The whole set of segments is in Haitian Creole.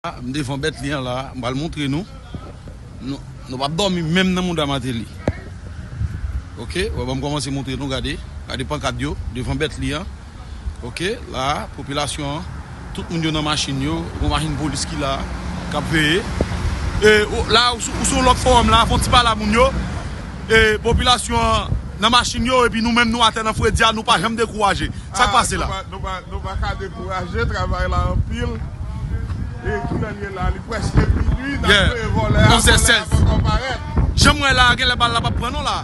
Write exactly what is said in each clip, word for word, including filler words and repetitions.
M devan bèt li an la, m pral montre nou. Nou, nou p ap dòmi menm nan mouda Martelly. Oke, wè, ban m kòmanse montre nou, gade. Gade pankat yo, devan bèt li an. Oke, la, popilasyon an, tout moun yo nan machin yo, gon machin polis ki la, k ap veye. E, o, la, ou sou, ou sou lòt fowòm la, fè yon ti pale a moun yo. E, popilasyon an nan machin yo, epi nou menm nou atè nan fredi a, nou pa janm dekouraje. Sa k pase la? Nou pa, nou pa, nou pa ka dekouraje, travay la anpil. E kilè l ye la? Li prèske minui, n ap veye vòlè a, vòlè a poko parèt. Jan m wè la, genlè bal la p ap pran non la.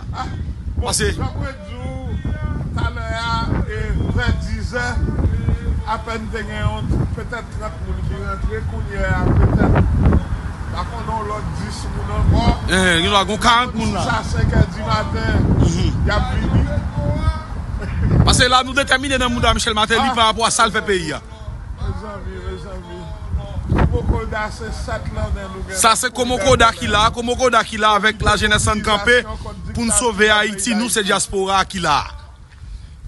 Pase. Jan mwen di w, talè a, e, vè dizè, apèn te gen yon, petèt trant moun ki rantre, kounye a, petèt, pa konnen yon lòt dis moun ankò. Eh, gen dwa gon karant moun la. Sa senkè di maten, y ap vini. Pase la, nou detèmine nan mouda Michel Martelly pa rapò a sa l fè peyi a. Mezanmi, mezanmi. Komokoda se sèt lannen nou gen. Sa se Komokoda ki la, Komokoda ki la avèk lajenès Ann Kanpe pou n sove Ayiti, nou se dyaspora a ki la.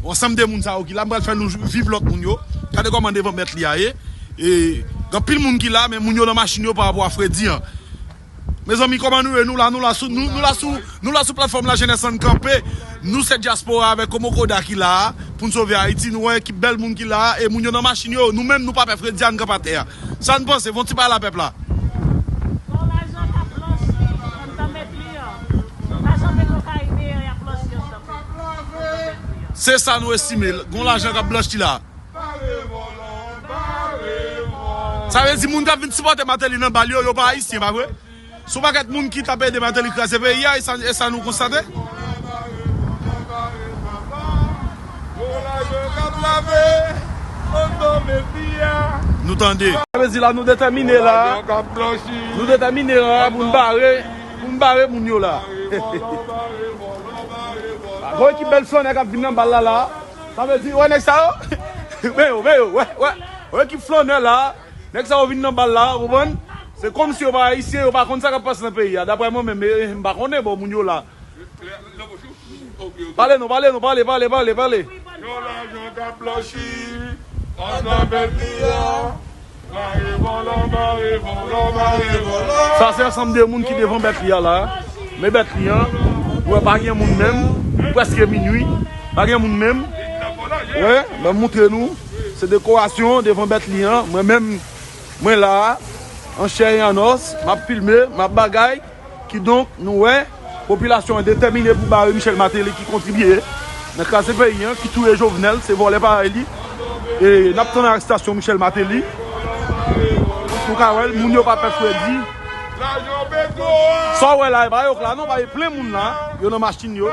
Yon ansanm de moun sa yo ki la, m pral fè nou viv lòt moun yo. Gade kòman devan bèt li a ye. E, gen anpil moun ki la, men moun yo nan machin yo pa rapò a fredi an. Mezanmi, kòman nou ye? Nou la, nou la sou, nou, nou la sou, nou la sou platfòm lajenès Ann Kanpe. Nou se dyaspora avèk Komokoda ki la a, pou n sove Ayiti. Nou wè ekip bèl moun ki la a, e moun yo nan machin yo. Nou menm, nou pa pè fredi a, n kanpe atè a. Sa n panse? Fè yon ti pale a pèp la. Gon lajan k ap blanchi anndan bèt li an. Lajan Petwokaribe an, y ap blanchi anndan bèt li an. Se sa nou estime. Gon lajan k ap blanchi la. Sa vle di moun k ap vin sipòte Martelly nan bal yo, yo pa ayisyen, pa vre? Se yon pakèt moun ki t ap ede Martelly kraze peyi a, e sa, e sa nou konstate. Nou tande. Sa vle di la, nou detèmine la. Nou detèmine la pou n bare, pou n bare moun yo la. Gon ekip bèl flannè k ap vin nan bal la la. Sa vle di, wè nèg sa yo? Men yo, men yo, wè, wè. Wè ekip flannè la. Nèg sa yo vin nan bal la, ou konprann? Se kòmsi yo pa ayisyen, yo pa konn sa k ap pase nan peyi a. Daprè mwen menm, e, e, m pa konnen, bon, moun yo la. Pale non, pale non, pale, pale, pale, pale. Yon lajan k ap blanchi anndan bèt li a. Bare vòlò, bare vòlò, bare vòlò. Sa se ansanm de moun ki devan bèt li a la. Men bèt li an, ou wè pa gen moun menm, li prèske minui, pa gen moun menm. Wè, ban m montre nou, se dekorasyon devan bèt li an. Mwen menm, mwen la, an chè e an os, m ap filme, m ap bagay. Kidonk, nou wè, popilasyon an detèmine pou bare Michel Martelly ki kontribye nan kraze peyi an, ki touye Jovenel, se vòlè parèy li. E n ap tann arestasyon Michel Martelly. Nou ka wè l, moun yo pa pè fredi. Sa w wè la, e pa yo k la non, pa e plen moun la, yo nan machin yo.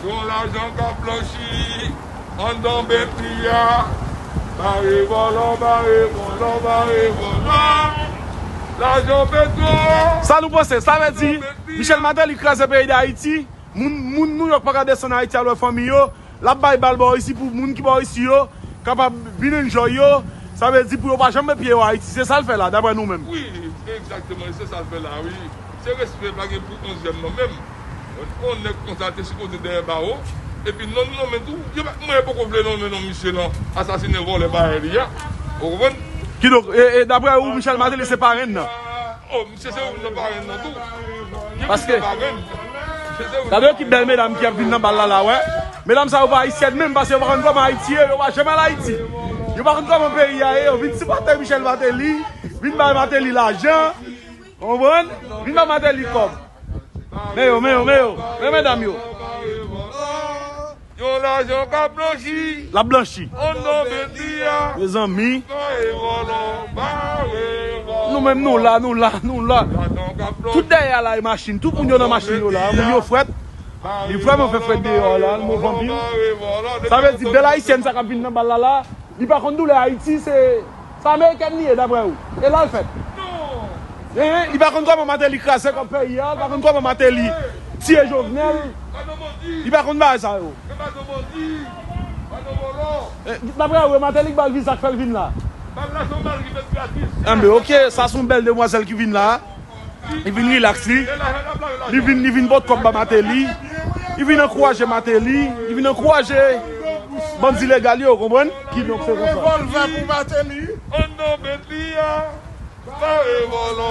Yon lajan k ap blanchi anndan bèt li a. Bare vòlò, bare vòlò, bare vòlò. Lajan Petro. Sa nou panse? Sa vle di, Michel Martelly kraze peyi Dayiti. Moun, moun New York pa ka desann Ayiti al wè fanmi yo. L ap bay bal bò isi pou moun ki bò isi yo kapab vin enjoy yo. Sa vle di pou yo pa janm met pye yo Ayiti. Se sa l fè la, daprè nou menm. Wi, egzakteman, se sa l fè la, wi. Se respè pa gen pou onzyèm nan menm. Yon nèg konsa te sipoze dèyè bawo. Epi non, nou nonmen tou. Yo pa, mwen poko vle nonmen non misye nan asasinen vòlè parèy li a. Ou konprann? Kidonk, e, e, daprè ou, Michel Martelly se parenn nan? Oh, misye se youn nan parenn nan tou. Paske, gade yon ki bèl medam ki ap vin nan bal la, la, wè. Medam sa yo pa ayisyèn menm, paske yo pa konn kòman Ayiti ye, yo pa janm al Ayiti. Yo pa konn kòman peyi a ye, yo vin sipòte Michel Martelly, vin bay Martelly lajan. Konprann? Vin ba Martelly kòb. Men yo, men yo, men yo. Men medam yo. Yon lajan k ap blanchi. L ap blanchi. Anndan bèt li a. Mezanmi. Bare vòlò, bare vòlò. Nou menm nou la, nou la, nou la. Tout dèyè a la e machin. Tout moun yo nan machin yo la. Moun yo frèt. Li vrèman fè frèt deyò a la. L move anpil. Sa vle di bèl ayisyèn sa k ap vin nan bal la la. Li pa konn doulè Ayiti, se, se amerikèn li ye, daprè ou. E la l fèt. Hein, li pa konn kòman Martelly kraze kòb peyi a, li pa konn kòman Martelly tiye Jovenel. Li pa konn bagay sa yo. Eh, daprè ou, e Martelly k ba l viza k fè l vin la. Enben, ok, sa se yon bèl demwazèl ki vin la. Li vin rilaks li. Li vin, li vin pot kòb ba Martelly. Li vin ankouraje Martelly. Li vin ankouraje Bandi legal yo, ou konprann? Kidonk se konsa. Revòlvè pou Martelly. An nan met li a. Sa revòlò.